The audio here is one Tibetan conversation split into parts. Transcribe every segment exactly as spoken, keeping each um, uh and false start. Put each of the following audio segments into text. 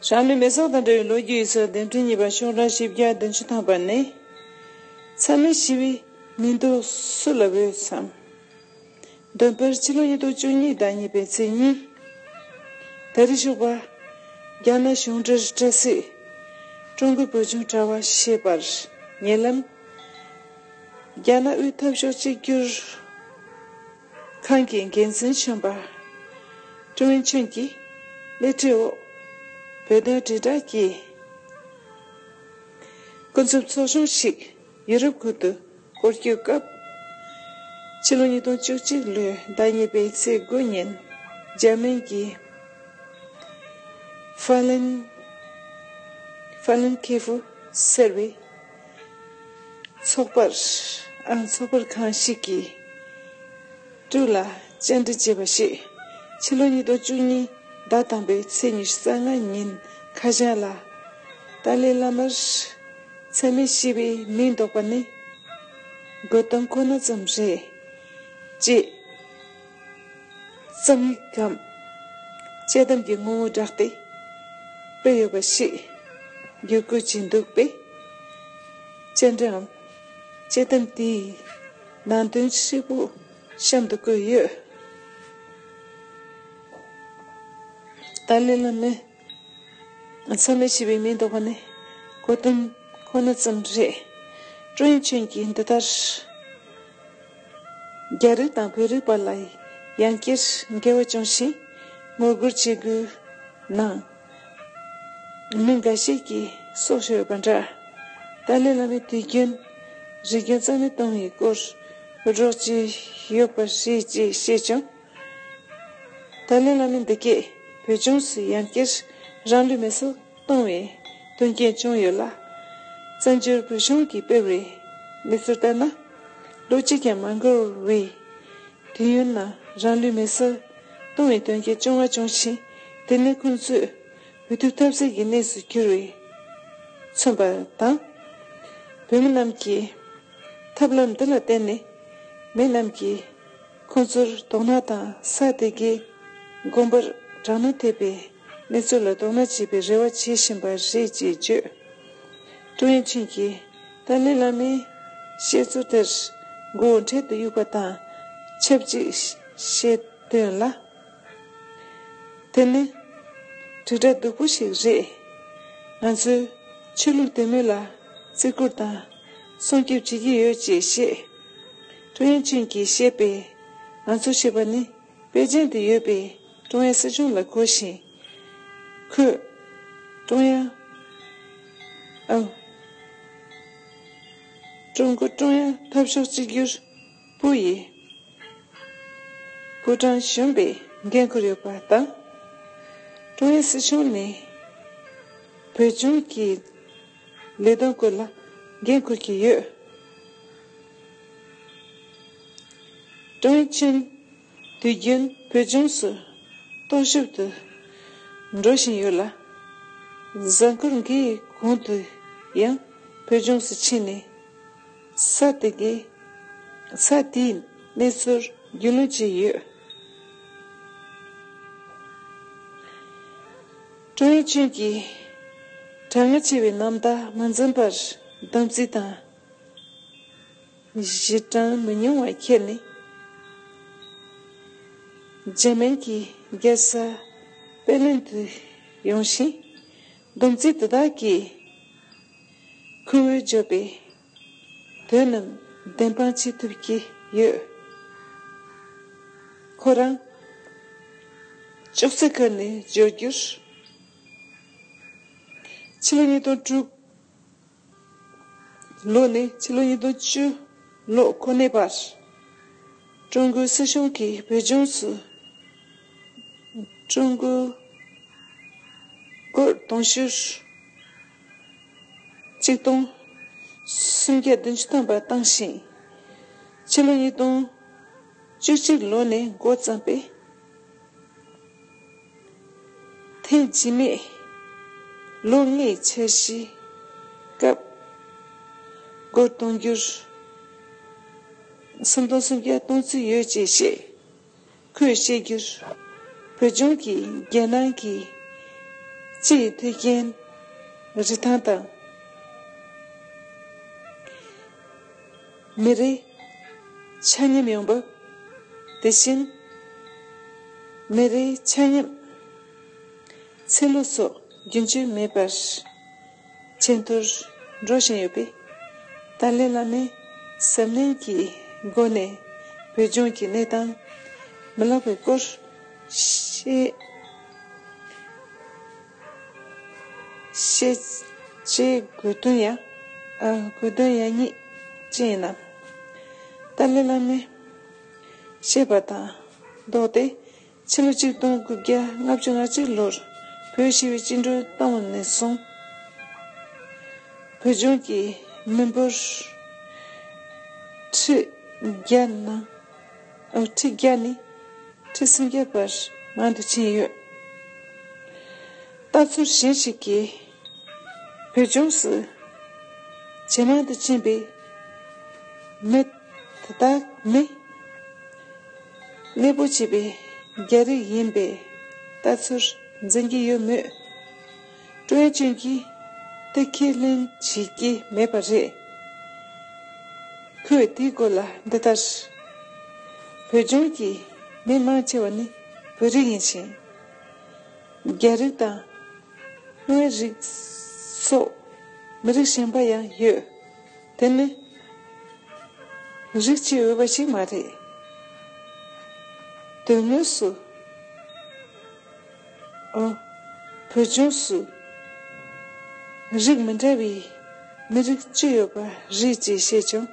རང་ལུས་མེ་སྲེག་དང་འབྲེལ་བའི་ལོ་རྒྱུས་ཡིག་ཚགས་འདེམས་ཁྲིམས་གཉིས་པ་གཞུང་གྲངས་བཞི་བརྒྱ་བདུན་ཅུ་ཐམ་པ་ནི། མཚམས་མེད་ཞི་བའི་མིང་འདོགས་སུ་ལ་འབོད་སམ། འདོན་པར་ཕྱི་ལོ་ཉིས་སྟོང་བཅུ་གཉིས་ཟླ་གཉིས་པའི་ཚེས་གཉིས། ད་རེས་ཞོགས་པ། རྒྱ་ནག་གཞུང་འབྲེལ་དྲ་སྲིད། ཀྲུང་གོའི་བོད་ལྗོངས་དྲ་བ་ཞེས་པར་ཉེ་ལམ། རྒྱ་ནག་དབུས་འཐབ་ཕྱོགས་གཅིག་གྱུར་ཁང་གི་འགན་འཛིན་གཞོན་པ་ཀྲུང་ཡན་ཆོན་གྱིས་སྣེ་ཁྲིད་འོག་བོད་དོན་དྲིལ་བསྒྲགས་ཀྱི་སྐུ་མཚམས་ཚོགས་ཆུང་ཞིག་ཡུ་རོབ་ཁུལ་དུ་སྐོར་སྐྱོད་སྐབས། ཕྱི་ལོ་ཉིས་སྟོང་བཅུ་གཅིག་ལོའི་ཟླ་གཉིས་པའི་ཚེས་དགུ་ཉིན་འཇར་མན་གྱི་ཧྥ་ལན་ཧྥ་ལན་ཁེ་ཧྥུ་ཟེར་བའི་ཚོགས་པར་ཨང་ཚོགས་པར་ཁང་ཞིག་གི་དྲུག་ལ་བཅར་འདྲི་བྱས་པ་ཞིག་ཕྱི་ལོ་ཉིས་སྟོང་བཅུ་གཉིས་ཟླ་དང་པོའི་ཚེས་ཉི་ཤུ་རྩ་ལྔ་ཉིན་ཁ་བྱང་ལ། ཏཱ་ལའི་བླ་མར་མཚམས་མེད་ཞི་བའི་མིང་འདོགས་པ་ནི་དགོད་གཏམ་ཁོ་ན་ཙམ་རེད། ཅེས་རྩོམ་ཡིག་གམ་དཔྱད་གཏམ་གྱི་ངོ་བོ་བསྒྲགས་ཏེ་སྤེལ་ཡོད་པ་ཞིག་བརྒྱུད་བཀོད་བྱས་འདུག་པས། བཅར་འདྲིའམ་དཔྱད་གཏམ་དེའི་ནང་དོན་ཧྲིལ་པོ་གཤམ་དུ་བཀོད་ཡོད། ཏཱ་ལའི་བླ་མའི་མཚམས་མེད་ཞི་བའི་མིང་འདོགས་པ་ནི་གོ་དོན་ཁོ་ན་ཙམ་རེད། ཀྲུའུ་ཡན་ཆོན་གྱིས་འདི་ལྟར། རྒྱ་རིགས་དང་བོད་རིགས་བར་ལ་ཡང་བསྐྱར་འགལ་བ་བྱུང་ཞིང་ངོ་རྒོལ་བྱེད་དགོས་ནའང་། མི་འགའ་ཞིག་གིས་སྲོག་ཤོར་ཡོད་པ་འདྲ། ཏཱ་ལའི་བླ་མའི་དུས་རྒྱུན་རིག་རྒྱུན་རྩ་མེད་གཏོང་བའི་སྐོར་སྒྲོག་བྱས་ཡོད་པ་རེད་ཅེས་བཤད་ཀྱང་། ཏཱ་ལའི་བླ་མས་འདི་གས་བོད་ལྗོངས་སུ་ཡང་བསྐྱར་རང་ལུས་མེ་སྲེག་གཏོང་བའི་དོན་རྐྱེན་བྱུང་ཡོད་ལ། བཙན་བྱོལ་བོད་གཞུང་གིས་སྤེལ་བའི་གནས་ཚུལ་ལྟར་ན། ལོ་གཅིག་ཀྱང་མ་འགོར་བའི་དུས་ཡུན་ནང་རང་ལུས་མེ་སྲེག་གཏོང་བའི་དོན་རྐྱེན་བྱུང་བ་བྱུང་ཞིང་། དེ་ནི་ཁོང་ཚོས་འུ་ཐུག་ཐབས་ཟད་ཀྱི་གནས་སུ་གྱུར་བས་མཚོན་པ་དང་། བོད་མི་རྣམས་ཀྱིས་ཐབས་ལམ་འདི་ལ་བརྟེན་ནས་མི་རྣམས་ཀྱིས་ཁོང་ཚོར་དོ་སྣང་དང་ས་དེ་གའི་དགོན་པར་དྲག་གནོན་ཐེབས་པའི་གནས་ཚུལ་ལ་དོ་སྣང་བྱེད་པའི་རེ་བ་བྱེད་བཞིན་པ་རེད་ཅེས་བརྗོད། ཀྲུའུ་ཡན་ཆོན་གྱིས་ཏཱ་ལའི་བླ་མའི་བཤད་ཚུལ་དེར་མགོ་བོ་འཕྲེད་དུ་གཡུགས་པ་དང་ཆབས་ཅིག་བཤད་དོན་ལ། དེ་ནི་དྲིལ་བསྒྲགས་སྡུག་པོ་ཞིག་རེད། ང་ཚོས་ཆོས་ལུགས་དད་མོས་ལ་བརྩི་བཀུར་དང་སྲུང་སྐྱོབ་བྱེད་ཀྱི་ཡོད་ཅེས་བཤད། ཀྲུའུ་ཡན་ཆོན་གྱིས་བཤད་པའི་ང་ཚོ་ཞེས་པ་ནི་པེ་ཅིང་དུ་ཡོད་པའི་ཀྲུང་དབྱང་སྲིད་གཞུང་ལ་གོ་ཞིང་། ཁོས་ཀྲུང་དབྱང་ཨང་། ཀྲུང་གོ་ཀྲུང་དབྱང་འཐབ་ཕྱོགས་གཅིག་གྱུར་པུའུ་ཡི་པུའུ་ཀྲང་གཞོན་པའི་འགན་འཁུར་ཡོད་པ་དང་། ཀྲུང་དབྱང་སྲིད་གཞུང་ནས་བོད་ལྗོངས་ཀྱི་ལས་དོན་སྐོར་ལ་འགན་འཁུར་གྱི་ཡོད། ཀྲུའུ་ཡན་ཆོན་དུས་རྒྱུན་བོད་ལྗོངས་སུ་རྟོག་ཞིབ་ཏུ་འགྲོ་བཞིན་ཡོད་ལ། གཟའ་འཁོར་འགའི་གོང་དུ་ཡང་བོད་ལྗོངས་སུ་ཕྱིན་ནས་ས་དེ་གའི་ས་དེའི་གནས་ཚུལ་རྒྱུས་ལོན་བྱས་ཡོད། ཀྲུའུ་ཡན་ཆོན་གྱིས་གྲང་ངར་ཆེ་བའི་ནམ་ཟླ་མ་འཛེམས་པར་སྡོམ་རྩིས་དང་གཞི་གྲངས་མི་ཉུང་བ་ཁྱེར་ནས་འཇར་མན་གྱི་རྒྱལ་ས་པེར་ལིན་དུ་ཡོང་ཞིང་། སྡོམ་རྩིས་དེ་དག་གིས་ཁོ་བོས་བརྗོད་པའི་དོན་རྣམས་བདེན་དཔང་བྱེད་ཐུབ་ཀྱི་ཡོད། ཁོ་རང་ཅོག་ཙེ་ཁ་ནས་བརྗོད་རྒྱུར། ཕྱི་ལོ་ཉིས་སྟོང་དྲུག་ལོ་ནས་ཕྱི་ལོ་ཉིས་སྟོང་བཅུ་ལོ་ཁོ་ནའི་བར། ཀྲུང་གོའི་སྲིད་གཞུང་གིས་བོད་ལྗོངས་སུ་ཀྲུང་གོའི་སྒོར་དུང་ཕྱུར་གཅིག་སྟོང་སུམ་བརྒྱ་བདུན་ཅུ་ཐམ་པ་བཏང་ཞིང་། ཕྱི་ལོ་ཉིས་སྟོང་བཅུ་གཅིག་ལོ་ནས་འགོ་བརྩམས་པའི་ཐེངས་རྗེས་མའི་ལོ་ལྔའི་འཆར་གཞིའི་སྐབས་སྒོར་དུང་ཕྱུར་སུམ་སྟོང་སུམ་བརྒྱ་གཏོང་རྩིས་ཡོད་ཅེས་བཤད། ཁོས་བཤད་རྒྱུར། བོད་ལྗོངས་ཀྱིས་རྒྱལ་ནང་གི་ སྤྱི་ཡི་ཐོན་སྐྱེད་རིན་ཐང་དང་། མི་རིགས་ཆ་མཉམ་ཡོང་འབབ། དེ་བཞིན་མི་རིགས་ཆ་མཉམ་ཚེ་ལོ་སོགས་རྒྱུན་ཆད་མེད་པར་ཇེ་མཐོར་འགྲོ་བཞིན་ཡོད་པས། ཏཱ་ལའི་བླ་མས་གཟབ་ནན་གྱི་སྒོ་ནས་བོད་ལྗོངས་ཀྱི་གནས་སྟངས་མི་ལེགས་པའི་སྐོར་ཤེས། ཤེས་བྱའི་དགོས་དོན་ཡང་། ཨ། དགོས་དོན་ཡང་སྙིང་ཅི་ཡིན་ནམ། ཏཱ་ལའི་བླ་མས་བཤད་པ་དང་ལྡོག་སྟེ། ཕྱི་ལོ་ཆིག་སྟོང་དགུ་བརྒྱ་ལྔ་བཅུ་ང་གཅིག་ལོར་བོད་ཞི་བའི་བཅིངས་འགྲོལ་བཏང་བ་ནས་བཟུང་། བོད་ལྗོངས་ཀྱི་མི་འབོར་ཁྲི་བརྒྱ་ནང་། ཨ། ཁྲི་བརྒྱ་ནས་ཁྲི་སུམ་བརྒྱ་བར་མང་དུ་ཕྱིན་ཡོད། ལྟ་ཚུལ་གཞན་ཞིག་གིས། བོད་ལྗོངས་སུ་ཇེ་མང་དུ་ཕྱིན་པའི་མི་དེ་དག་ནི་གནས་སྤོ་བྱས་པའི་རྒྱ་རིགས་ཡིན་པའི་ལྟ་ཚུལ་འཛིན་གྱི་ཡོད་མོད། ཀྲུའུ་ཨེན་ཅུན་གྱིས་དེ་ཁས་ལེན་བྱེད་ཀྱི་མེད་པ་རེད། ཁོས་དེའི་སྐོར་ལ་འདི་ལྟར། བོད་ལྗོངས་ཀྱི་མི་མང་ཆེ་བ་ནི་བོད་རིགས་ཡིན་ཞིང་། རྒྱ་རིགས་དང་། དབུས་རིགས་སོགས་མི་རིགས་གཞན་པ་ཡང་ཡོད། དེ་ནི་རིགས་གཅིག་འོས་པ་ཞིག་མ་རེད། དོན་དངོས་སུ། ཨོ། བོད་ལྗོངས་སུ་རིགས་མི་འདྲ་བའི་མི་རིགས་བཅུ་ཡོད་པ་རེད་ཅེས་བཤད་ཀྱང་།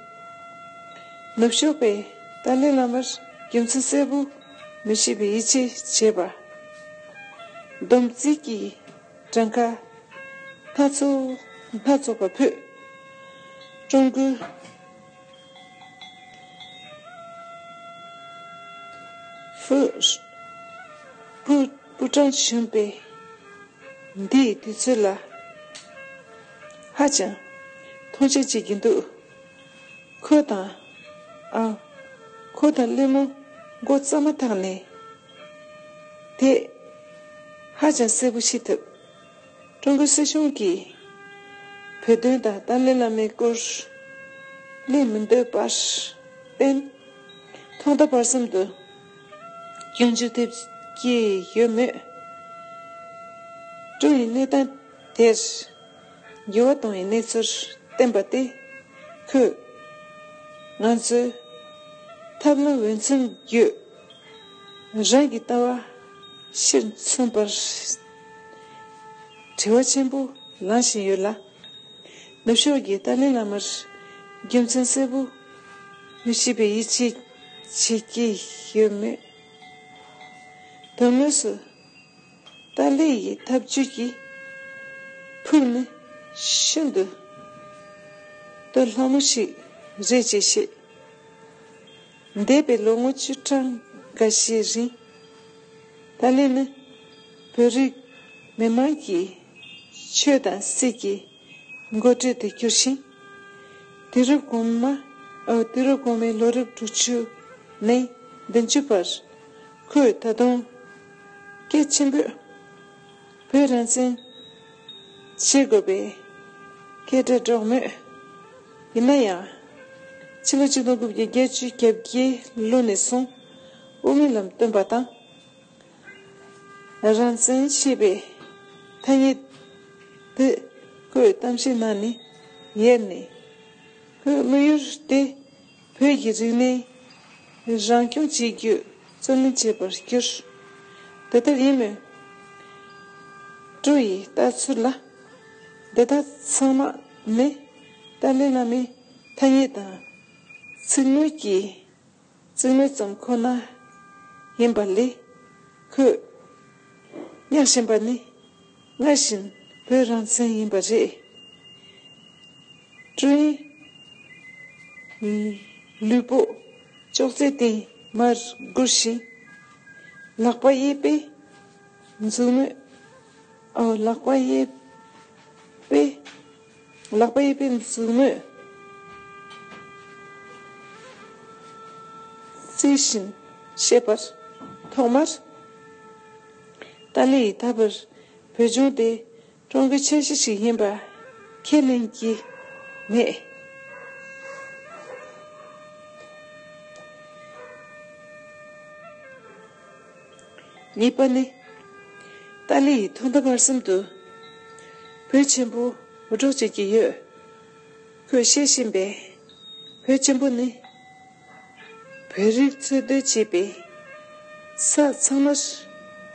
ནུབ་ཕྱོགས་པས་ཏཱ་ལའི་བླ་མར་རྒྱུ་མཚན་གསལ་པོ་མི་ཤེས་པའི་ཡིད་ཆེས་བྱས་པ། སྡོམ་རྩིས་ཀྱི་གྲངས་ཀ་སྣ་ཚོགས་སྣ་ཚོགས་པ་ཕུད། ཀྲུང་གོའི་ཧྥུ་ཧྥུ་ཧྥུ་ཀྲང་གཞོན་པས་འདིའི་དུས་ཚོད་ལ་ཧ་ཅང་མཐོང་ཆེན་བྱེད་ཀྱི་འདུག་ཁོ་དང་། ཨ། ཁོ་དང་གླེང་མོལ་འགོ་བརྩམས་མ་ཐག་ནས་དེ་ཧ་ཅང་གསལ་པོ་ཤེས་ཐུབ། ཀྲུང་གོའི་སྲིད་གཞུང་གིས་བོད་དོན་དང་ཏཱ་ལའི་བླ་མའི་སྐོར་གླེང་མི་འདོད་པར་བརྟེན། ཐོག་མཐའ་བར་གསུམ་དུ་སྐྱོན་བརྗོད་ཐེབས་ཀྱི་ཡོད་མོད། ཀྲུང་ཡིས་གནས་སྟངས་དེར་འགྱུར་བ་གཏོང་བའི་གནས་ཚུལ་བསྟན་པ་དེ་ཁོས་ང་ཚོའི་ཐབས་ལམ་འོས་འཚམ་བརྒྱུད། རང་གི་ལྟ་བ་ཕྱིར་མཚོན་པར་དྲི་བ་ཆེན་པོ་ལངས་བཞིན་ཡོད་ལ། ནུབ་ཕྱོགས་ཀྱིས་ཏཱ་ལའི་བླ་མར་རྒྱུ་མཚན་གསལ་པོ་མི་ཤེས་པའི་ཡིད་ཆེས་བྱེད་ཀྱི་ཡོད་མོད། དོན་དངོས་སུ་ཏཱ་ལའི་ཡི་ཐབས་ཇུས་ཀྱི་ཕུགས་ནི་ཤིན་ཏུ་དོན་ལྷག་མོ་ཞིག་རེད་ཅེས་བཤད། འདས་པའི་ལོ་ངོ་བཅུ་ཕྲག་འགའ་ཤས་རིང་། ཏཱ་ལའི་ནི་བོད་རིགས་མི་མང་གི་ཆོས་དང་སྲིད་ཀྱི་འགོ་ཁྲིད་དུ་གྱུར་ཞིང་། དུས་རབས་གོང་མ། ཨོ། དུས་རབས་གོང་མའི་ལོ་རབས་དྲུག་ཅུ་ནས་བདུན་ཅུ་བར་ཁོས་ད་དུང་གལ་ཆེན་པོས་བོད་རང་བཙན་བྱེད་དགོས་པའི་སྐད་སྒྲ་སྒྲོག་མོད། ཡིན་ན་ཡང་། ཕྱི་ལོ་ཆིག་སྟོང་དགུ་བརྒྱ་བརྒྱད་ཅུ་གྱ་བརྒྱད་ལོ་ནས་བཟུང་དབུ་མའི་ལམ་བཏོན་པ་དང་། རང་བཙན་ཞེས་པའི་ཐ་སྙད་དེ་ཁོས་གཏམ་བཤད་གནང་ནས་ཡལ་ནས། ཁོའི་དམིགས་ཡུལ་དེ་བོད་ཀྱི་རིག་གནས་རང་སྐྱོང་བྱེད་རྒྱུ་བརྩོན་ལེན་བྱས་པར་གྱུར། དེ་ལྟར་ཡིན་མོད། ཀྲུའུ་ཡི་ལྟ་ཚུལ་ལ། འདི་དག་ཚང་མ་ནི་ཏཱ་ལའི་བླ་མའི་ཐ་སྙད་དང་ཚིག་ངོས་ཀྱི་ཚིག་ངོས་ཙམ་ཁོ་ན་ཡིན་པ་ལས། ཁོས་བསྙག་བཞིན་པ་ནི་སྔར་བཞིན་བོད་རང་བཙན་ཡིན་པ་རེད། ཀྲུའུ་ཡི་ལུས་པོ་ཅོག་ཙེ་སྟེང་མར་སྒུར་ཞིང་། ལག་པ་གཡས་པས་མཛུབ་མོས། ཨོ། ལག་པ་གཡས་པས། ལག་པ་གཡས་པས་མཛུབ་མོས་བཙིར་བཞིན་བཤད་པར། ཐོག་མར་ཏཱ་ལའི་ཡིས་ད་བར་ བོད་ལྗོངས་དེ་ཀྲུང་གོའི་ཆ་ཤས་ཤིག་ཡིན་པ་ཁས་ལེན་གྱི་མེད། གཉིས་པ་ནི། ཏཱ་ལའི་ཡིས་ཐོག་མཐའ་བར་གསུམ་དུ་བོད་ཆེན་པོ་འུད་སྒྲོག་བྱེད་ཀྱི་ཡོད། ཁོས་བཤད་བཞིན་པའི་བོད་ཆེན་པོ་ནི། བོད་རིགས་འཚོ་སྡོད་བྱེད་པའི་ས་ཚང་མར་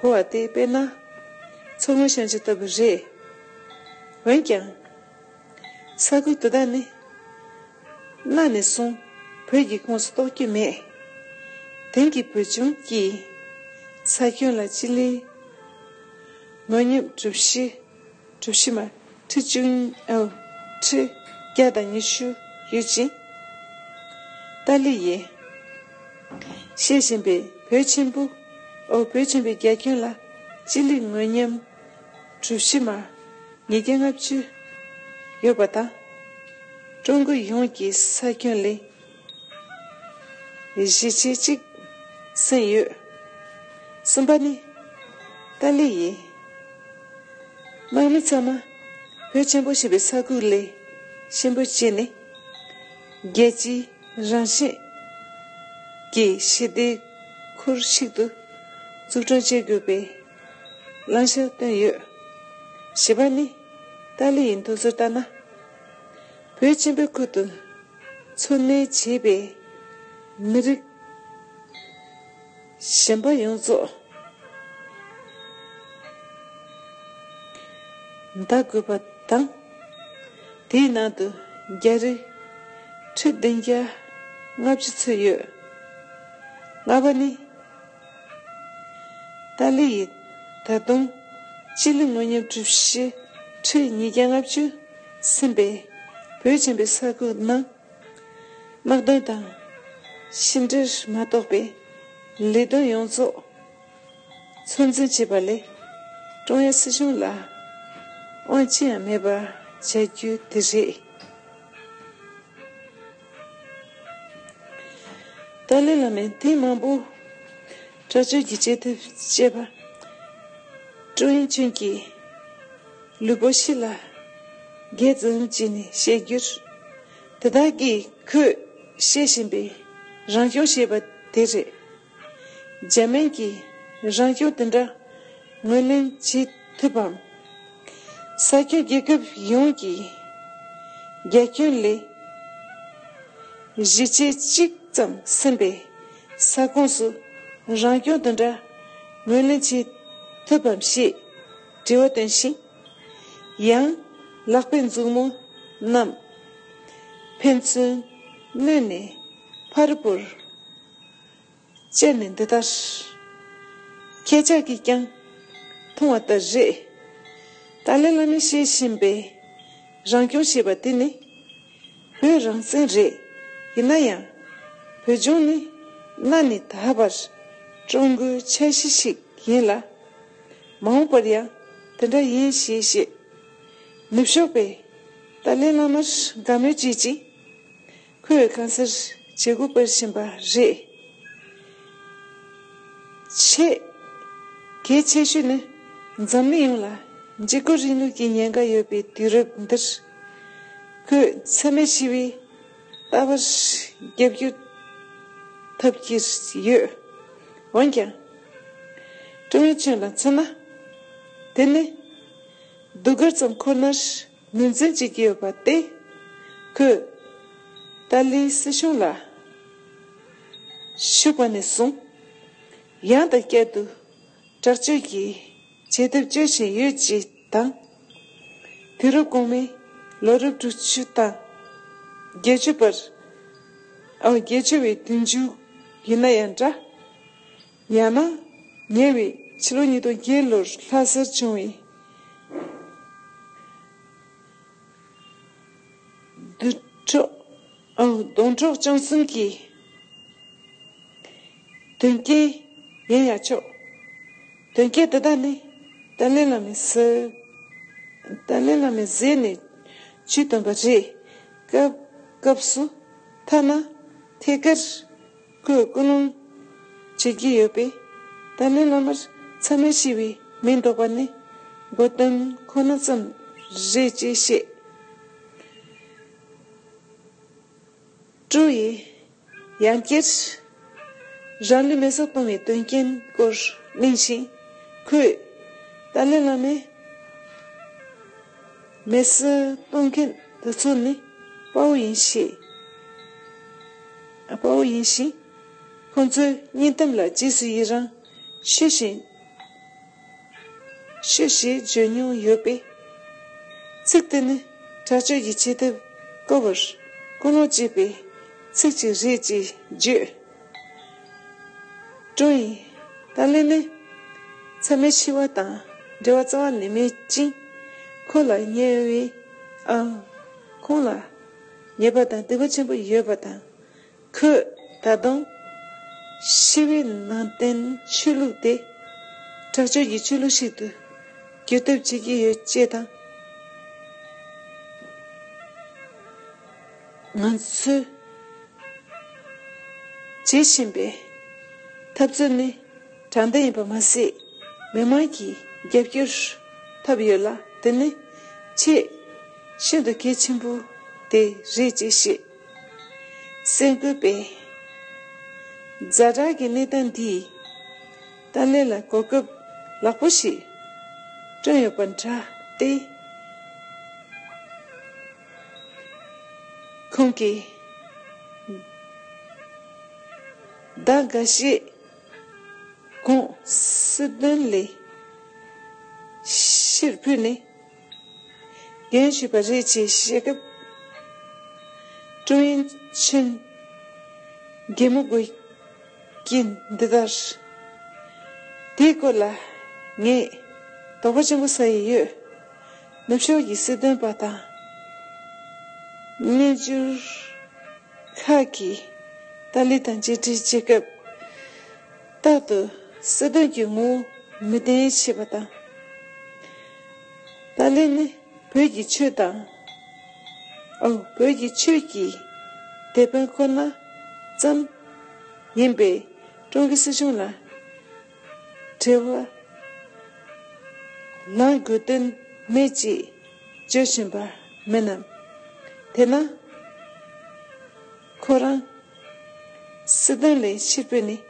གོ་བ་དེ་དཔེར་ན་མཚོ་སྔོན་ཞིང་ཆེན་ལྟ་བུ་རེད། འོན་ཀྱང་། ས་ཁུལ་དེ་དག་ནི་གནའ་ནས་བཟུང་བོད་ཀྱི་ཁོངས་སུ་གཏོགས་ཀྱི་མེད། དེང་གི་བོད་ལྗོངས་ཀྱི་ས་ཁྱོན་ལ་སྤྱི་ལེ་ངོས་སྙོམས་གྲུ་བཞི། གྲུ་བཞི་མ་ཁྲི་བཅུ། ཨོ། ཁྲི་བརྒྱ་དང་ཉི་ཤུ་ཡོད་ཅིང་། ཏཱ་ལི་ཡིས་བཤད་བཞིན་པའི་བོད་ཆེན་པོ། ཨོ། བོད་ཆེན་པོའི་རྒྱ་ཁྱོན་ལ་སྤྱི་ལེ་ངོས་སྙོམས་གྲུ་བཞི་མ་ཉིས་བརྒྱ་ལྔ་བཅུ་ཡོད་པ་དང་། ཀྲུང་གོ་ཡོངས་ཀྱི་ས་ཁྱོན་ལས་བཞི་ཆའི་གཅིག་ཟིན་ཡོད། གསུམ་པ་ནི། ཏཱ་ལི་ཡིས་དམག་མི་ཚང་མ་བོད་ཆེན་པོ་ཞེས་པའི་ས་ཁུལ་ལས་གཤིན་པོ་བྱས་ནས། རྒྱལ་སྤྱིའི་རང་བཞིན་གྱི་ཞི་བདེའི་ཁུར་ཤིག་ཏུ་འཛུགས་སྐྲུན་བྱེད་དགོས་པའི་བླང་བྱ་བཏོན་ཡོད། བཞི་པ་ནི། ཏཱ་ལི་ཡི་འདོད་ཚུལ་ལྟར་ན། བོད་ཆེན་པོའི་ཁུལ་དུ་འཚོ་གནས་བྱེད་པའི་མི་རིགས་གཞན་པ་ཡོངས་རྫོགས་བདག་དགོས་པ་དང་། དེའི་ནང་དུ་རྒྱ་རིགས་ཁྲི་བདུན་བརྒྱ་ལྔ་བཅུ་ཚུད་ཡོད། ལྔ་པ་ནི། ཏཱ་ལི་ཡིས་ད་དུང་སྤྱི་ལེ་ངོས་སྙོམས་གྲུ་བཞི་ཁྲི་ཉིས་བརྒྱ་ལྔ་བཅུ་ཟིན་པའི་བོད་ཆེན་པོའི་ས་ཁུལ་ནང་། དམག་དོན་དང་ཕྱི་འབྲེལ་མ་གཏོགས་པའི་ལས་དོན་ཡོངས་རྫོགས་ཚོད་འཛིན་བྱེད་པ་ལས། ཀྲུང་དབྱང་སྲིད་གཞུང་ལ་དབང་ཅི་ཡང་མེད་པ་བྱ་རྒྱུ་དེ་རེད། ཏཱ་ལའི་བླ་མས་ཐེངས་མང་པོ་དྲག་སྤྱོད་ཀྱི་བྱེད་ཐབས་སྤྱད་པ། ཀྲུང་དབྱང་ཅུན་གྱིས་ལུས་པོ་ཤི་ལ་རྒྱས་ཙམ་བྱས་ནས་བཤད་རྒྱུར། དེ་དག་གིས་ཁོས་བཤད་བཞིན་པའི་རང་སྐྱོང་ཞེས་པ་དེ་རེད། འཇར་མན་གྱི་རང་སྐྱོང་དེ་འདྲ་ངོས་ལེན་བྱེད་ཐུབ་བམ། ས་ཁྱོན་རྒྱལ་ཁབ་ཡོངས་ཀྱི་རྒྱ་ཁྱོན་ལས་བཞི་ཆའི་གཅིག་ཙམ་ཟིན་པའི་ས་ཁོངས་སུ་རང་སྐྱོང་དེ་འདྲ་ངོས་ལེན་བྱེད་ཐུབ་བམ་ཞེས་དྲི་བ་བཏོན་ཞིང་། ཡང་ལག་པའི་མཛུབ་མོ་རྣམས་ཕན་ཚུན་བསྣུན་ནས་ཕར་བོར་བཅར་ནས་འདི་ལྟར། ཁྱེད་ཅག་གིས་ཀྱང་མཐོང་བ་ལྟར་རེད། ཏཱ་ལའི་བླ་མས་བཤད་བཞིན་པའི་རང་སྐྱོང་ཞེས་པ་དེ་ནི། བོད་རང་བཙན་རེད། ཡིན་ན་ཡང་། བོད་ལྗོངས་ནི་གནའ་ནས་ད་བར་ཀྲུང་གོའི་ཆ་ཤས་ཤིག་ཡིན་ལ། མ་འོངས་པར་ཡང་དེ་འདྲ་ཡིན་ཞེས་བཤད། ནུབ་ཕྱོགས་པས་ཏཱ་ལའི་བླ་མར་དགའ་མོས་བྱེད་ཅིང་། ཁོས་གང་སར་བྱེད་སྒོ་སྤེལ་བཞིན་པ་རེད། ཆེས་གལ་ཆེ་ཤོས་ནི། འཛམ་གླིང་ཡོངས་ལ་འཇིགས་སྐུལ་རིང་ལུགས་ཀྱི་ཉེན་ཁ་ཡོད་པའི་དུས་རབས་འདིར། ཁོས་འཚེ་མེད་ཞི་བའི་ལྟ་བར་རྒྱབ་སྐྱོར་ཐོབ་ཀྱི་ཡོད། འོན་ཀྱང་། ཀྲུང་དབྱང་ཅུན་ལ་མཚོན་ན། དེ་ནི་ཟློས་གར་ཙམ་ཁོ་ནར་ངོས་འཛིན་བྱེད་ཀྱི་ཡོད་པ་སྟེ། ཁོས་ཏཱ་ལའི་སྲིད་གཞུང་ལ་ཞུགས་པ་ནས་བཟུང་། ཡང་དང་བསྐྱར་དུ་དྲག་སྤྱོད་ཀྱི་བྱེད་ཐབས་སྤྱོད་བཞིན་ཡོད་ཅེས་དང་། དུས་རབས་གོང་མའི་ལོ་རབས་དྲུག་ཅུ་དང་བརྒྱད་ཅུ་བར། ཨ། བརྒྱད་ཅུ་བའི་དུས་མཇུག་ཡིན་ན་ཡང་འདྲ། ཡང་ན་ཉེ་བའི་ཕྱི་ལོ་ཉིས་སྟོང་བརྒྱད་ལོར་ལྷ་སར་བྱུང་བའི་བདུན་ཕྲག་ཨ། སྡོང་གྲོགས་བཅོམ་གསུམ་གྱི་དོན་རྐྱེན་ཡིན་ཡང་ཆོག་དོན་རྐྱེན་དེ་དག་ནི་ཏཱ་ལའི་བླ་མས་ཟེར། ཏཱ་ལའི་བླ་མས་གཟིགས་ནས་ཇུས་བཏོན་པ་རེད། སྐབས་སྐབས་སུ་ཐ་ན་ཐད་ཀར་ཁོས་སྐུལ་སློང་བྱེད་ཀྱི་ཡོད་པས། ཏཱ་ལའི་བླ་མར་འཚེ་མེད་ཞི་བའི་མིང་འདོགས་པ་ནི་ གོ་དོན་ཁོ་ན་ཙམ་རེད་ཅེས་བཤད། ཀྲུའུ་ཡིས་ཡང་བསྐྱར་རང་ལུས་མེ་སྲེག་གཏོང་བའི་དོན་རྐྱེན་སྐོར་གླེང་ཞིང་། ཁོས་ཏཱ་ལའི་བླ་མས་མེ་སྲེག་གཏོང་མཁན་དེ་ཚོ་ནི་དཔའ་བོ་ཡིན་ཞེས། དཔའ་བོ་ཡིན་ཞིང་། ཁོང་ཚོའི་སྙིང་གཏམ་ལ་རྗེས་སུ་ཡི་རང་ཞུ་བཞིན། ཤོད་ཞེས་བརྗོད་མྱོང་ཡོད་པས། ཚིག་དེ་ནི་དྲག་སྤྱོད་ཀྱི་བྱེད་ཐབས་དཀོན་པོར་སྐུལ་སློང་བྱེད་པའི་ཚིག་ཅིག་རེད་ཅེས་བརྗོད། ཀྲུའུ་ཡིས་ཏཱ་ལའི་ནི་མཚམས་མེད་འཆི་བ་དང་འབྲེལ་བ་རྩ་བ་ནས་མེད་ཅིང་། ཁོ་ལ་ཉེ་བའི་ཨ། ཁོང་ལ་ཉེས་པ་དང་སྡིག་པ་ཆེན་པོ་ཡོད་པ་དང་། ཁོས་ད་དུང་ཞི་བའི་ནང་བསྟན་ཆོས་ལུགས་དེ་དྲག་སྤྱོད་ཀྱི་ཆོས་ལུགས་ཤིག་ཏུ་བསྒྱུར་ཐབས་བྱེད་ཀྱི་ཡོད་ཅེས་དང་། ང་ཚོས་བྱེད་བཞིན་པའི་འཐབ་རྩོད་ནི་དྲང་བདེན་ཡིན་པ་མ་ཟད། མི་མང་གིས་རྒྱབ་སྐྱོར་ཐོབ་ཡོད་ལ། དེ་ནི་ཆེས་ཤིན་ཏུ་གལ་ཆེན་པོ་དེ་རེད་ཅེས་བཤད། གསར་འགོད་པས་ཛ་དྲག་གི་གནས་སྟངས་འདིས་ཏཱ་ལའི་ལ་གོ་སྐབས་ལེགས་པོ་ཞིག་བསྐྲུན་ཡོད་པ་འདྲ་སྟེ། ཁོང་གིས་ཟླ་འགའ་ཤས་གོང་སྲིད་དོན་ལས་ཕྱིར་འབུད་ནས་འགན་ཞུས་པ་རེད་ཅེས་བཤད་སྐབས། ཀྲུའུ་ཨིན་ཆོན་གད་མོ་དགོད་ཀྱིན་འདི་ལྟར། དེའི་སྐོར་ལ་ངས་དོགས་པ་ཆེན་པོ་ཟ་ཡི་ཡོད། ནུབ་ཕྱོགས་ཀྱི་སྲིད་དོན་པ་དང་། སྨན་སྦྱོར་ཁག་གིས་ཏཱ་ལའི་དང་མཇལ་འཕྲད་བྱེད་སྐབས། རྟག་ཏུ་སྲིད་དོན་གྱི་ངོ་བོ་མི་ལྡན་བྱེད་པ་དང་། ཏཱ་ལའི་ནི་བོད་ཀྱི་ཆོས་དང་། ཨོ། བོད་ཀྱི་ཆོས་ཀྱི་དེད་དཔོན་ཁོ་ན་ཙམ་ཡིན་པས། ཀྲུང་གོའི་སྲིད་གཞུང་ལ་འབྲེལ་བ་ལངས་དགོས་དོན་མེད་ཅེས་བརྗོད་བཞིན་པ་མིན་ནམ། དེས་ན་ཁོ་རང་སྲིད་དོན་ལས་ཕྱིར་འབུད་ནས་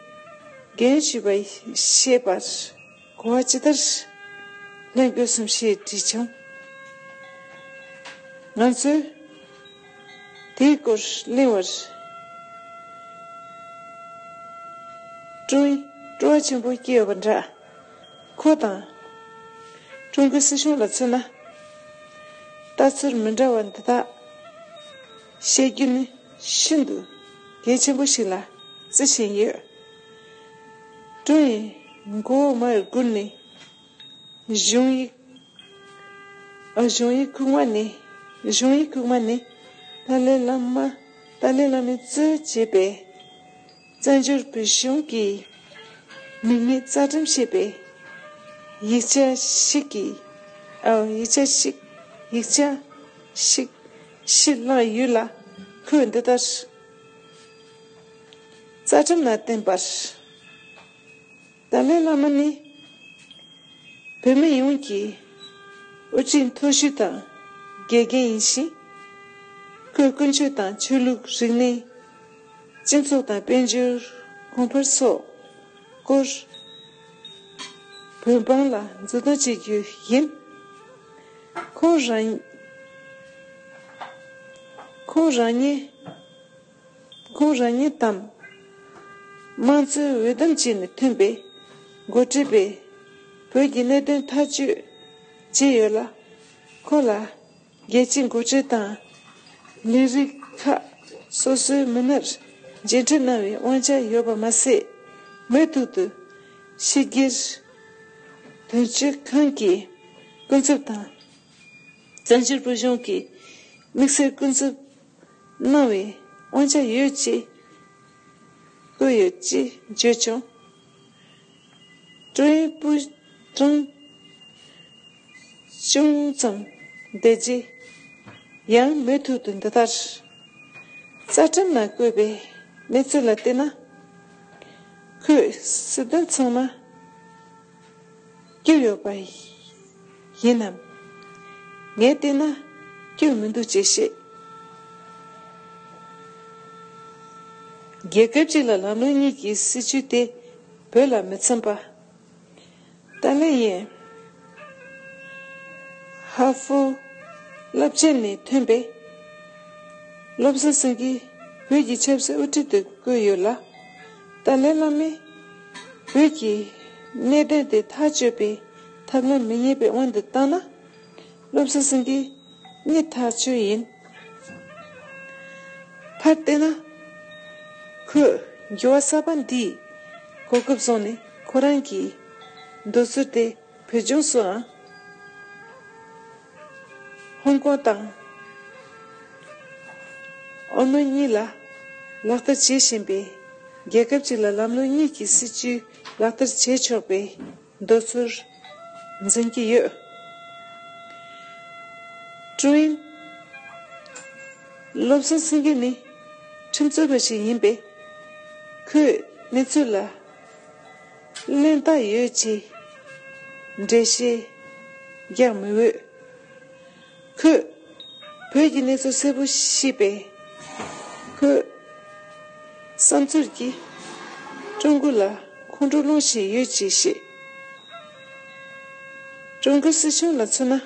འགན་ཞུས་པ་ཞེས་པར་གོ་བ་ཇི་ལྟར་ལེན་དགོས་སམ་ཞེས་དྲིས་བྱུང་། ང་ཚོས་དེའི་སྐོར་གླེང་བར་སྤྲོ་སྤྲོ་བ་ཆེན་པོ་སྐྱེས་ཡོད་པ་འདྲ། ཁོ་དང་ཀྲུང་གོའི་སྲིད་གཞུང་ལ་མཚོན་ན། ལྟ་ཚུལ་མི་འདྲ་བ་འདི་དག་བཤད་རྒྱུ་ནི་ཤིན་ཏུ་གལ་ཆེན་པོ་ཞིག་ལ་བརྩི་བཞིན་ཡོད། ཀྲུའུ་ཡིས་མགོ་བོ་མར་སྒུར་ནས། གཞུང་ཡིག་ཨ། གཞུང་ཡིག་ཁུག་མ་ནི། གཞུང་ཡིག་ཁུག་མ་ནི་ཏཱ་ལའི་བླ་མ། ཏཱ་ལའི་བླ་མས་གཙོས་བྱས་པའི་བཙན་བྱོལ་བོད་གཞུང་གི་མིང་མེད་རྩ་ཁྲིམས་ཞེས་པའི་ཡིག་ཆ་ཞིག་གི་ཨ། ཡིག་ཆ་ཞིག་ཡིག་ཆ་ཞིག་ཕྱིར་བླངས་ཡོད་ལ། ཁོས་འདི་ལྟར། རྩ་ཁྲིམས་ལ་བརྟེན་པར། ཏཱ་ལའི་བླ་མ་ནི་བོད་མི་ཡོངས་ཀྱི་དབུ་ཁྲིད་མཐོ་ཤོས་དང་དགེ་རྒན་ཡིན་ཞིང་། ཁོས་ཀུན་སྤྱོད་དང་ཆོས་ལུགས། རིག་གནས། སྤྱི་ཚོགས་དང་དཔལ་འབྱོར་གོང་འཕེལ་སོགས་སྐོར་བོད་འབངས་ལ་མཛུབ་སྟོན་བྱེད་རྒྱུ་ཡིན། ཁོང་རང་ཁོང་རང་ཉིད། ཁོང་རང་ཉིད་དམ་དམངས་གཙོའི་འོས་བསྡོམས་བྱས་ནས་ཐོན་པའི་འགོ་ཁྲིད་པས་བོད་ཀྱི་གནད་དོན་ཐག་གཅོད་བྱས་ཡོད་ལ། ཁོང་ལ་རྒྱལ་སྤྱིའི་འགོ་ཁྲིད་དང་ལས་རིགས་ཁག་སོ་སོའི་མི་སྣར་མཇལ་འཕྲད་གནང་བའི་དབང་ཆ་ཡོད་པ་མ་ཟད། མུ་མཐུད་དུ་ཕྱི་རྒྱལ་དོན་གཅོད་ཁང་གི་སྐུ་ཚབ་དང་། བཙན་བྱོལ་བོད་གཞུང་གི་དམིགས་བསལ་སྐུ་ཚབ་གནང་བའི་དབང་ཆ་ཡོད་ཅེས་བཀོད་ཡོད་ཅེས་བརྗོད་བྱུང་། ཀྲུའུ་ཨིན་པུའུ་ཀྲང་ཅུང་ཙམ་འདས་རྗེས། ཡང་མུ་མཐུད་དུ་འདི་ལྟར། རྩ་ཁྲིམས་ནང་བཀོད་པའི་གནས་ཚུལ་ལ་བལྟས་ན། ཁོས་སྲིད་དོན་ཚང་མ་བསྐྱུར་ཡོད་པ། ཡིན་ནམ། ངས་བལྟས་ན་སྐྱོན་མི་འདུག་ཅེས་བཤད། རྒྱལ་ཁབ་ཅིག་ལ་ལམ་ལུགས་གཉིས་ཀྱི་སྲིད་བྱུས་དེ་བོད་ལ་མི་འཚམ་པ། ཏཱ་ལའི་ཡན་ཧ་ཧྥུ་བསླབ་བྱ་ནས་ཐོན་པའི་བློ་བཟང་སེང་གེ་བོད་ཀྱི་ཆབ་སྲིད་དབུ་ཁྲིད་དུ་བསྐོས་ཡོད་ལ། ཏཱ་ལའི་བླ་མས་བོད་ཀྱི་གནད་དོན་དེ་ཐག་གཅོད་པའི་ཐབས་ལམ་མི་རྙེད་པའི་དབང་དུ་བཏང་ན། བློ་བཟང་སེང་གེ་གཉིད་ཐག་ཆོད་ཡིན། ཕར་བལྟས་ན། ཁོས་འགྱུར་བ་གསར་པ་འདིའི་གོ་སྐབས་བཟུང་ནས་ཁོ་རང་གི་འདོད་ཚུལ་དེ་བོད་ལྗོངས་སུའང་ཧོང་ཀོང་དང་ཨོ་མོན་གཉིས་ལ་ལག་བསྟར་བྱེད་བཞིན་པའི་རྒྱལ་ཁབ་ཅིག་ལ་ལམ་ལུགས་གཉིས་ཀྱི་སྲིད་བྱུས་ལག་བསྟར་བྱེད་ཆོག་པའི་འདོད་ཚུལ་འཛིན་གྱི་ཡོད། ཀྲུང་དབྱང་བློ་བཟང་སེང་གེ་ནི་ཁྲིམས་རྩོད་པ་ཞིག་ཡིན་པས། ཁོས་གནས་ཚུལ་ལ་གླེན་རྟགས་ཡོད་ཅེས་འགྲེལ་བཤད་རྒྱག་མི་འོས། ཁོས་བོད་ཀྱི་གནས་ཚུལ་གསལ་པོ་ཤེས་པས། ཁོའི་བསམ་ཚུལ་གྱིས་ཀྲུང་གོ་ལ་ཁོང་ཁྲོ་སློང་བཞིན་ཡོད་ཅེས་བཤད། ཀྲུང་གོའི་སྲིད་གཞུང་ལ་མཚོན་ན།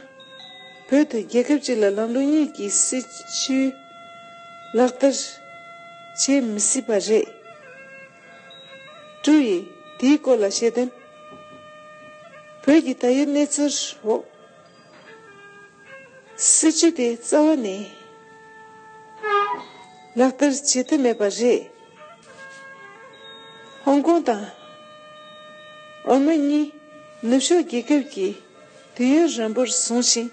བོད་དུ་རྒྱལ་ཁབ་ཅིག་ལ་ལམ་ལུགས་གཉིས་ཀྱི་སྲིད་བྱུས་ལག་བསྟར་བྱེད་མི་སྲིད་པ་རེད། ཀྲུའུ་ཡིས་དེའི་སྐོར་ལ་བཤད་དོན། བོད་ཀྱི་ད་ཡོད་གནས་ཚུལ་འོག་སྲིད་བྱུས་དེ་རྩ་བ་ནས་ལག་བསྟར་བྱེད་ཐུབ་མེད་པ་རེད། ཧོང་ཀོང་དང་ཨོ་མོན་གཉིས་ནུབ་ཕྱོགས་རྒྱལ་ཁབ་ཀྱི་དུས་ཡུན་རིང་པོར་བཟུང་ཞིང་།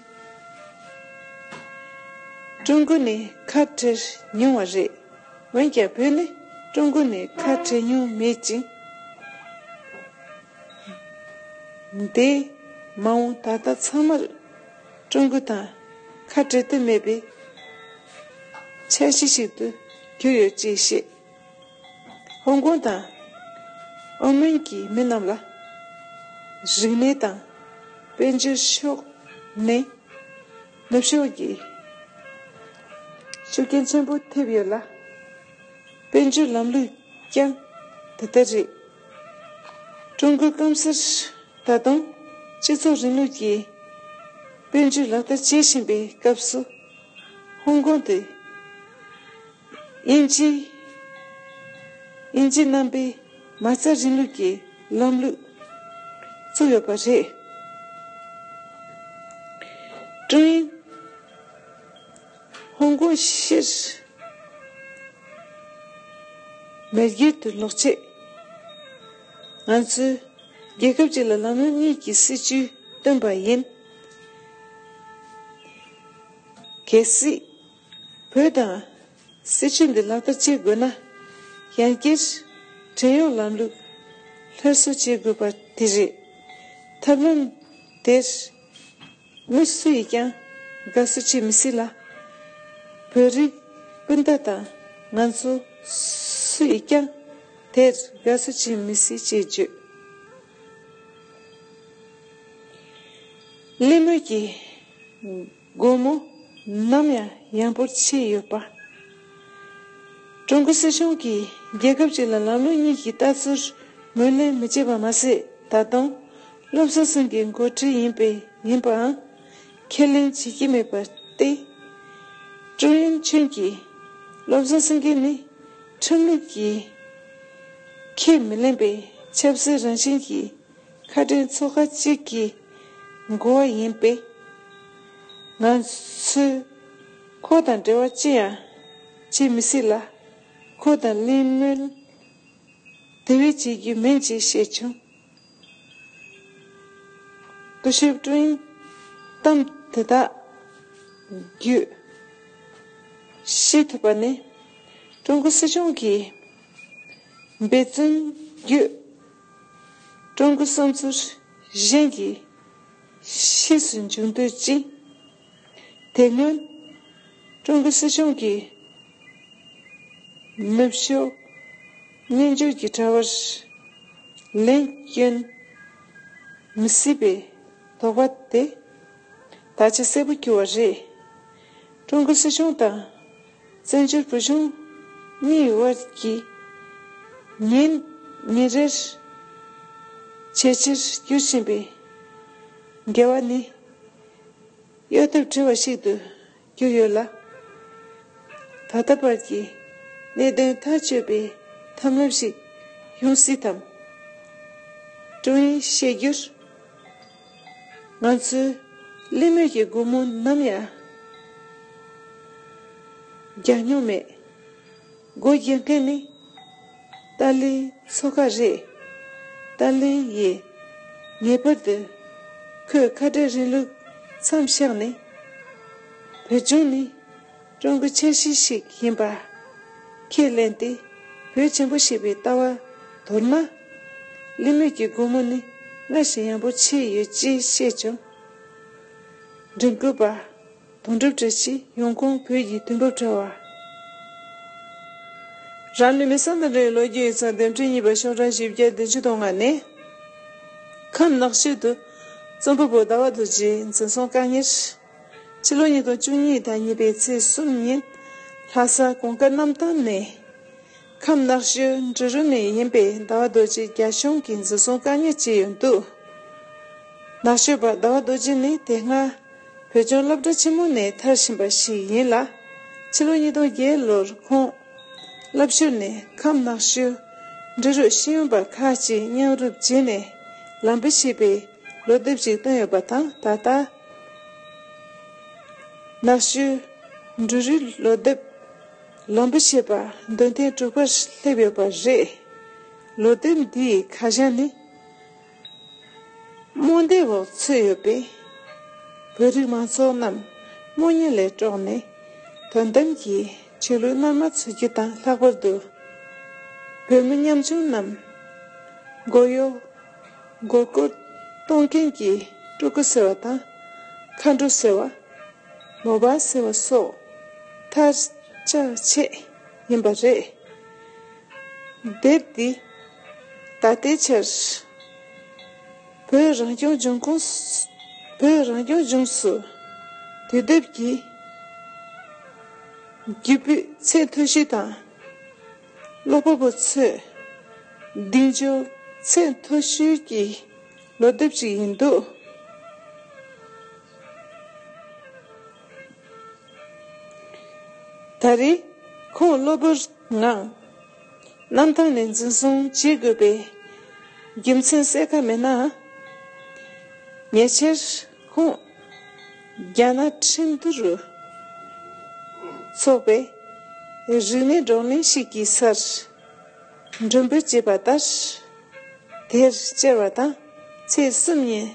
ཀྲུང་གོ་ནས་ཁ་བྲལ་མྱོང་བ་རེད། འོན་ཀྱང་བོད་ནི་ཀྲུང་གོ་ནས་ཁ་བྲལ་མྱོང་མེད་ཅིང་། འདས་མ་འོངས་ད་ལྟ་ཚང་མར་ཀྲུང་གོ་དང་ཁ་བྲལ་ཐབས་མེད་པའི་འཆར་གཞི་ཞིག་ཏུ་གྱུར་ཡོད་ཅེས་བཤད། ཧོང་ཀོང་དང་ཨོ་མོན་གྱི་མི་རྣམས་ལ་རིག་གནས་དང་དཔལ་འབྱོར་ཕྱོགས་ནས་ནུབ་ཕྱོགས་ཀྱི་ཤུགས་རྐྱེན་ཆེན་པོ་ཐེབས་ཡོད་ལ། དཔལ་འབྱོར་ལམ་ལུགས་ཀྱང་དེ་ལྟར་རེད། ཀྲུང་གོའི་སྐམ་སར་ད་དུང་སྤྱི་ཚོགས་རིང་ལུགས་ཀྱི་དཔལ་འབྱོར་ལག་བསྟར་བྱེད་བཞིན་པའི་སྐབས་སུ། ཧོང་ཀོང་དུ་དབྱིན་ཇི་དབྱིན་ཇི་རྣམ་པའི་མ་རྩ་རིང་ལུགས་ཀྱི་ལམ་ལུགས་བཙུགས་ཡོད་པ་རེད། ཀྲུང་དབྱང་ཧོང་ཀོང་ཕྱིར་མེས་རྒྱལ་དུ་ལོག་ཆེད། ང་ཚོས་རྒྱལ་ཁབ་ཅིག་ལ་ལམ་ལུགས་གཉིས་ཀྱི་སྲིད་བྱུས་བཏོན་པ་ཡིན། གལ་སྲིད་བོད་དང་སྲིད་བྱུས་འདི་ལག་བསྟར་བྱེད་དགོས་ན། ཡང་བསྐྱར་བྲན་གཡོག་ལམ་ལུགས་སླར་གསོ་བྱེད་དགོས་པ་དེ་རེད། ཐབས་ལམ་དེར་མི་སུ་ཡིས་ཀྱང་དགའ་བསུ་བྱེད་མི་སྲིད་ལ། བོད་རིགས་སྤུན་ཟླ་དང་ང་ཚོ་སུ་ཡིས་ཀྱང་དེར་དགའ་བསུ་བྱེད་མི་སྲིད་ཅེས་བརྗོད། གླེང་མོལ་གྱི་སྒོ་མོ་ནམ་ཡང་ཡངས་པོར་ཕྱེ་ཡོད་པ། ཀྲུང་གོ་སྲིད་གཞུང་གིས་རྒྱལ་ཁབ་ཅིག་ལ་ལམ་ལུགས་གཉིས་ཀྱི་ལྟ་ཚུལ་ངོས་ལེན་མི་བྱེད་པ་མ་ཟད། ད་དུང་བློ་བཟང་སེང་གེ་འགོ་ཁྲིད་ཡིན་པའི་ཡིན་པའང་ཁས་ལེན་བྱེད་ཀྱི་མེད་པར་བརྟེན། ཀྲུང་དབྱང་ཁྱོན་གྱིས་བློ་བཟང་སེང་གེ་ནི་ཁྲིམས་ལུགས་ཀྱིས་ཁས་མི་ལེན་པའི་ཆབ་སྲིད་རང་བཞིན་གྱི་ཁ་བྲལ་ཚོགས་ཁག་ཅིག་གི་འགོ་བ་ཡིན་པས། ང་ཚོས་ཁོ་དང་འབྲེལ་བ་ཅི་ཡང་བྱེད་མི་སྲིད་ལ། ཁོ་དང་གླེང་མོལ་དེ་བས་བྱེད་རྒྱུ་མིན་ཅེས་བཤད་བྱུང་། སྐུ་ཞབས་ཀྲུང་གཏམ་དེ་དག་བརྒྱུད་ཤེས་ཐུབ་པ་ནི། ཀྲུང་གོ་སྲིད་གཞུང་གིས་འབད་བརྩོན་བརྒྱུད་ཀྲུང་གོའི་བསམ་ཚུལ་གཞན་གྱིས་ཤེས་སུ་འཇུག་འདོད་ཅིང་། དེ་སྔོན་ཀྲུང་གོའི་སྲིད་གཞུང་གིས་ནུབ་ཕྱོགས་སྨྱན་སྦྱོར་གྱི་དྲ་བར་ལན་སྐྱོན་མི་སྲིད་པའི་དོགས་པ་དེ་ དར་ཆ་གསལ་པོ་གྱུར་བ་རེད། ཀྲུང་གོ་སྲིད་གཞུང་དང་བཙན་བྱོལ་བོད་གཞུང་གཉིས་བར་གྱི་ཉིན་ཉིན་རེར་ཇེ་ཆེར་འགྱུར་བཞིན་པའི་འགལ་བ་ནི་གཡོལ་ཐབས་བྲལ་བ་ཞིག་ཏུ་གྱུར་ཡོད་ལ། ད་ལྟ་བར་གྱི་གནད་དོན་ཐག་གཅོད་པའི་ཐབས་ལམ་ཞིག་ཡོང་སྲིད་དམ། ཀྲུང་དབྱང་བཤད་རྒྱུར། ང་ཚོའི་གླེང་མོལ་གྱི་སྒོ་མོ་ནམ་ཡང་རྒྱག་མྱོང་མེད། སྒོ་རྒྱག་མཁན་ནི་ཏཱ་ལའི་ཚོགས་ཁག་རེད། ཏཱ་ལའི་ཡིས་ངེས་པར་དུ་ཁོས་ཁ་བྲལ་རིང་ལུགས་མཚམས་བཞག་ནས། བོད་ལྗོངས་ནི་ཀྲུང་གོའི་ཆ་ཤས་ཤིག་ཡིན་པ་ཁས་ལེན་ཏེ། བོད་ཆེན་པོ་ཞེས་པའི་ལྟ་བ་དོར་ན། གླེང་མོལ་གྱི་སྒོ་མོ་ནི་སྔར་བཞིན་ཡངས་པོ་ཆགས་ཡོད་ཅེས་བཤད་ཀྱང་། མགྲིན་སྐུར་པ་དོན་གྲུབ་བཀྲ་ཤིས་ཡོང་ཁུངས་བོད་ཀྱི་དུས་བབ་དྲ་བ། རང་ལུས་མེ་སྲེག་དང་འབྲེལ་བའི་ལོ་རྒྱུས་ཡིག་ཚགས་འདེམས་ཁྲིད་གཉིས་པ་ཤོག་གྲངས་བཞི་བརྒྱ་བདུན་ཅུ་དོན་ལྔ་ནས། ཁམས་ནགས་ཤོད་དུ་རྩོམ་པ་པོ་ཟླ་བ་རྡོ་རྗེའི་འཛིན་བཟུང་བཀག་ཉར། ཕྱི་ལོ་ཉིས་སྟོང་བཅུ་གཉིས་ཟླ་གཉིས་པའི་ཚེས་གསུམ་ཉིན་ལྷ་ས་གོང་དཀར་གནམ་ཐང་ནས། ཁམས་ནགས་ཤོད་འབྲི་རུ་ནས་ཡིན་པའི་ཟླ་བ་རྡོ་རྗེ་རྒྱ་གཞུང་གིས་འཛིན་བཟུང་བཀག་ཉར་བྱས་ཡོད་འདུག་ནགས་ཤོད་པ་ཟླ་བ་རྡོ་རྗེ་ནི་དེ་སྔ་བོད་ལྗོངས་སློབ་གྲྭ་ཆེན་མོ་ནས་མཐར་ཕྱིན་པ་ཞིག་ཡིན་ལ། ཕྱི་ལོ་ཉིས་སྟོང་བརྒྱད་ལོར་ཁོང་སློབ་ཞུགས་ནས་ཁམས་ནགས་ཤོད་འབྲི་རུ་ཤེས་ཡོན་པ་ཁག་ཅིག་མཉམ་རུབ་བྱས་ནས་ལམ་བུ་ཞེས་པའི་ལོ་དེབ་ཅིག་བཏོན་ཡོད་པ་དང་། ད་ལྟ་ནགས་ཤོད་འབྲི་རུའི་ལོ་དེབ་ལམ་བུ་ཞེས་པ་འདོན་ཐེངས་དྲུག་པར་སླེབས་ཡོད་པ་རེད། ལོ་དེབ་འདིའི་ཁ་བྱང་ནི། རྨོངས་དད་འོག་ཚུད་ཡོད་པའི་བོད་རིགས་མང་ཚོགས་རྣམས་རྨོངས་གཉིད་ལས་དཀྲོགས་ནས། དོན་དམ་གྱི་ཆོས་ལུགས་རྣལ་མ་འཚོལ་རྒྱུ་དང་ལྷག་པར་དུ། བོད་མི་ཉམ་ཆུང་རྣམས་མགོ་གཡོག་མགོ་སྐོར་གཏོང་མཁན་གྱི་སྤྲུལ་སྐུ་ཟེར་བ་དང་། མཁའ་འགྲོ་ཟེར་བ། མོ་པ་ཟེར་བ་སོགས་མཐར་ཆགས་ཆེད་ཡིན་པ་རེད། དེབ་འདི་ད་ལྟའི་ཆར་བོད་རང་སྐྱོང་ལྗོངས་ཁོངས་བོད་རང་སྐྱོང་ལྗོངས་སུ་དུས་དེབ་ཀྱི་རྒྱུ་སྤུས་ཚད་མཐོ་ཤོས་དང་། ཀློག་པ་པོ་ཚོས་གདེང་འཇོག་ཚད་མཐོ་ཤོས་ཀྱི་ལོ་དེབ་ཅིག་ཡིན་འདུག་ད་རེས་ཁོང་གློ་བུར་ངང་གནམ་ཐང་ནས་འཛིན་བཟུང་བྱེད་དགོས་པའི་རྒྱུ་མཚན་གསལ་ཁ་མེད་ན། ཉེ་ཆར་ཁོང་རྒྱ་ནག་ཁྲིན་ཏུ་རུ་འཚོགས་པའི་རིག་གནས་བགྲོ་གླེང་ཞིག་གི་སར་མགྲོན་འབོད་བྱས་པ་ལྟར། དེར་བཅར་བ་དང་། ཚེས་གསུམ་ཉིན་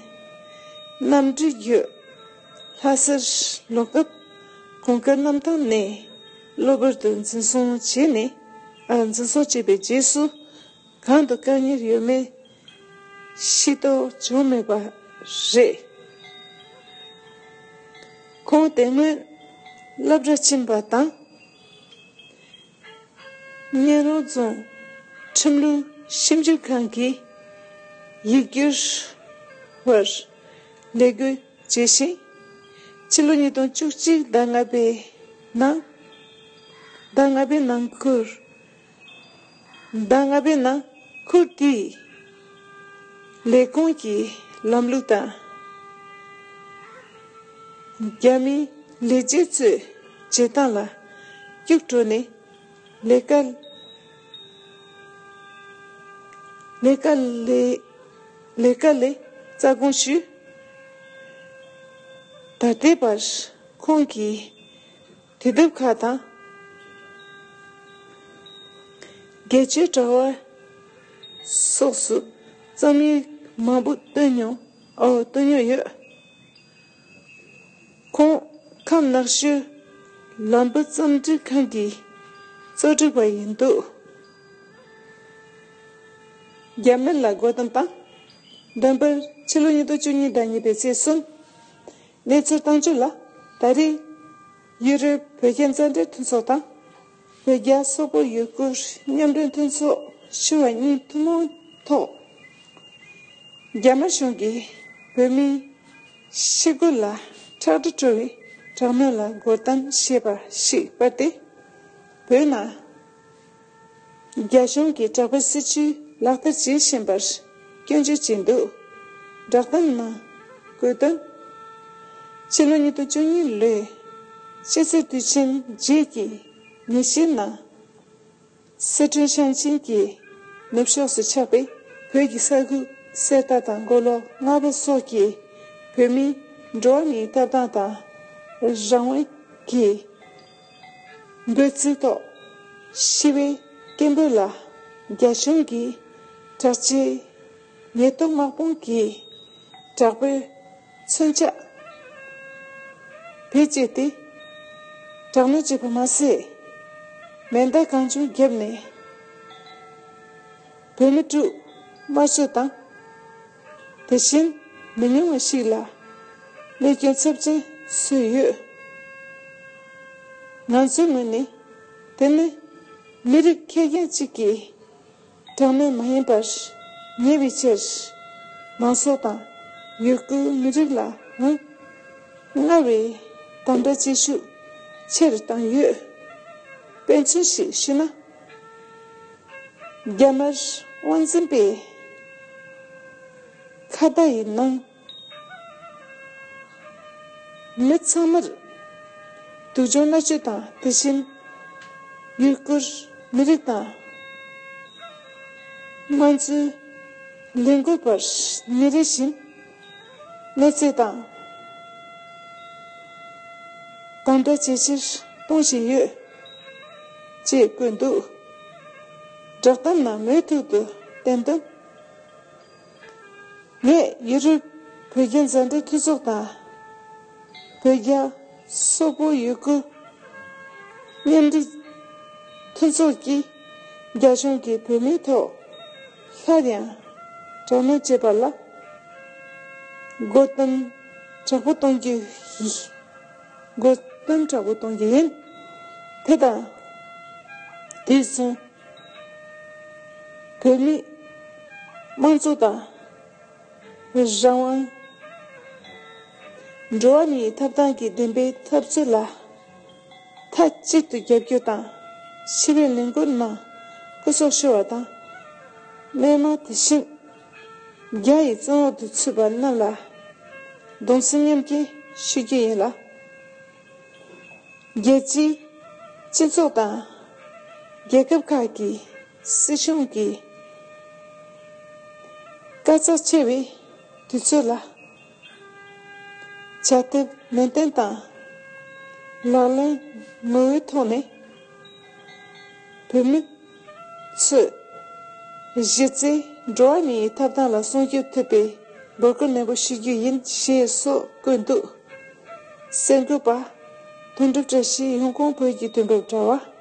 གནམ་གྲུ་བརྒྱུད་ལྷ་སར་ལོག་སྐབས། གོང་དཀར་གནམ་ཐང་ནས་གློ་བུར་དུ་འཛིན་བཟུང་བྱས་ནས། ཨ། འཛིན་བཟུང་བྱས་པའི་རྗེས་སུ་གང་དུ་བཀག་ཉར་ཡོད་མེད་ཤེས་རྟོགས་བྱུང་མེད་པ་རེད། ཁོང་དེ་སྔོན་སློབ་གྲྭ་ཕྱིན་པ་དང་། སྙན་རོང་རྫོང་ཁྲིམས་ལུགས་ཞིབ་འཇུག་ཁང་གི་ཡིག་སྒྱུར་བར་ལས་འགུལ་བྱས་ཤིང་། ཕྱི་ལོ་ཉིས་སྟོང་བཅུ་གཅིག་ཟླ་ལྔ་པའི་ནང་། ཟླ་ལྔ་པའི་ནང་ཁུལ། ཟླ་ལྔ་པའི་ནང་ཁུལ་དེའི་ལས་ཁུངས་ཀྱི་ལམ་ལུགས་དང་། རྒྱ་མིའི་ལས་བྱེད་ཚོའི་བྱེད་སྟངས་ལ་སྐྱུག་བྲོ་ནས། ལས་ཀ་ལས་ཀ་ལས་ལས་ཀ་ལས་རྩ་དགོངས་ཞུས། ད་ལྟའི་བར་ཁོང་གིས་དུས་དེབ་ཁག་དང་། སྒེར་གཅོད་དྲ་བ་སོགས་སུ་རྩོམ་ཡིག་མང་པོ་བཏོན་མྱོང་། ཨོ། བཏོན་མྱོང་ཡོད། ཁོང་ཁམས་ནགས་ཤོད་ལམ་བུ་རྩོམ་སྒྲིག་ཁང་གི་གཙོ་སྒྲིག་པ་ཡིན་འདུག་རྒྱ་མི་ལ་རྒོལ་གཏམ་དང་། འདོན་པར་ཕྱི་ལོ་ཉིས་སྟོང་བཅུ་གཉིས་ཟླ་གཉིས་པའི་ཚེས་གསུམ། གནས་ཚུལ་བཏང་བཅུག་ལ། ད་རེས་ཡུ་རོབ་བོད་རྒྱ་མཛའ་འབྲེལ་མཐུན་ཚོགས་དང་། བོད་རྒྱ་སོག་པོ་ཡུ་གུར་མཉམ་འབྲེལ་མཐུན་ཚོགས་ཞུ་བ་གཉིས་ཐུན་མོང་ཐོག་རྒྱ་དམར་གཞུང་གིས་བོད་མིའི་ཤི་རྒོལ་ལ་ ཁྲག་དྲི་བྲོ་བའི་དྲག་གནོན་ལ་མགོ་བརྡུང་བྱས་པ་ཞིག་སྤར་ཏེ། བོད་ནང་རྒྱ་གཞུང་གི་དྲག་པོའི་སྲིད་བྱུས་ལག་བསྟར་བྱེད་བཞིན་པར་སྐྱོན་བརྗོད་བྱས་འདུག་བསྒྲགས་གཏམ་ནང་བཀོད་དོན། ཕྱི་ལོ་ཉིས་སྟོང་བཅུ་གཉིས་ལོའི་སྤྱི་ཚེས་དུས་ཆེན་རྗེས་ཀྱི་ཉིན་ཤས་ནང་། སི་ཁྲོན་ཞིང་ཆེན་གྱི་ནུབ་ཕྱོགས་སུ་ཆགས་པའི་བོད་ཀྱི་ས་ཁུལ་གསེར་རྟ་དང་མགོ་ལོག་རྔ་པ་སོགས་ཀྱི་བོད་མིའི་འགྲོ་བ་མིའི་ཐོབ་ཐང་དང་རང་དབང་གི་འགོད་ཚིག་ཐོག་ཞི་བའི་སྐད་འབོད་ལ་རྒྱ་གཞུང་གིས་དྲག་ཆས་ཉེན་རྟོག་དམག་དཔུང་གིས་དྲག་པོའི་མཚོན་ཆ་བེད་སྤྱད་དེ་དྲག་གནོན་བྱས་པ་མ་ཟད། མེ་མདའ་གང་བྱུང་བརྒྱབ་ནས་བོད་མི་དྲུག་དམར་གསོད་དང་། དེ་བཞིན་མི་ཉུང་བ་ཞིག་ལ་རྨས་སྐྱོན་ཚབས་ཆེན་བཟོས་ཡོད། ང་ཚོའི་ངོས་ནས་དེ་ནི་མི་རིགས་ཁེར་རྐྱང་གཅིག་གི་དྲག་གནོན་མ་ཡིན་པར་ཉེ་བའི་ཆར་མང་ཚོགས་དང་ཡུལ་སྐོར་མི་རིགས་ལའང་སྔར་བས་དམ་དྲག་བྱེད་ཤུགས་ཆེ་རུ་བཏང་ཡོད། དཔེ་མཚོན་ཞིག་ཞུས་ན། རྒྱ་དམར་དབང་འཛིན་པས་ཁ་བརྡ་ཡི་ནང་། མི་ཚང་མར་སྡུག་སྦྱོང་མནར་གཅོད་དང་། དེ་བཞིན་ཡུལ་སྐོར་མི་རིགས་དང་དམངས་གཙོའི་ལས་འགུལ་པར་ཉིན་རེ་བཞིན་གནོད་འཚེ་དང་དམ་དྲག་ཇེ་ཆེར་གཏོང་བཞིན་ཡོད་ཅེས་བཀོད་འདུག་བསྒྲགས་གཏམ་ནང་མུ་མཐུད་དུ་བསྟན་དོན། ངས་ཡུ་རོབ་བོད་རྒྱ་མཛའ་འབྲེལ་མཐུན་ཚོགས་དང་། བོད་རྒྱ་སོག་པོ་ཡུ་གུར་མཉམ་འབྲེལ་མཐུན་ཚོགས་ཀྱིས་རྒྱ་གཞུང་གིས་བོད་མིའི་ཐོག་སླར་ཡང་དྲག་གནོན་བྱས་པ་ལ་མགོ་བརྡུང་དྲག་པོ་གཏོང་རྒྱུ་ཡིན། མགོ་བརྡུང་དྲག་པོ་གཏོང་རྒྱུ་ཡིན། དེ་དང་དུས་མཚུངས། བོད་མི་དམངས་གཙོ་དང་། རང་དབང་། འགྲོ་བ་མིའི་ཐོབ་ཐང་གི་བདེན་པའི་འཐབ་རྩོད་ལ་མཐའ་གཅིག་ཏུ་རྒྱབ་སྐྱོར་དང་། ཞི་བའི་ལས་འགུལ་ནང་སྐུ་སྲོག་ཤོར་བ་དང་། རྨས་མ། དེ་བཞིན་རྒྱ་ཡི་བཙོན་འོག་ཏུ་ཚུད་པ་རྣམས་ལ་གདུང་སེམས་མཉམ་སྐྱེད་ཞུ་རྒྱུ་ཡིན་ལ། རྒྱལ་སྤྱིའི་སྤྱི་ཚོགས་དང་རྒྱལ་ཁབ་ཁག་གི་སྲིད་གཞུང་གིས་དཀའ་ཚེགས་ཆེ་བའི་དུས་ཚོད་ལ་བྱ་ཐབས་ནན་ཏན་དང་ལག་ལེན་ངོ་བོའི་ཐོག་ནས་བོད་མི་ཚོས་གཞི་རྩའི་འགྲོ་བ་མིའི་ཐོབ་ཐང་ལ་སྲུང་སྐྱོབ་ཐུབ་པའི་འབོད་སྐུལ་ནན་པོ་ཞུ་རྒྱུ་ཡིན་ཞེས་སོགས་བཀོད་འདུག་གསར་འགོད་པ། དོན་གྲུབ་བཀྲ་ཤིས། ཡོང་ཁུངས་བོད་ཀྱི་དུས་བབ་དྲ་བ།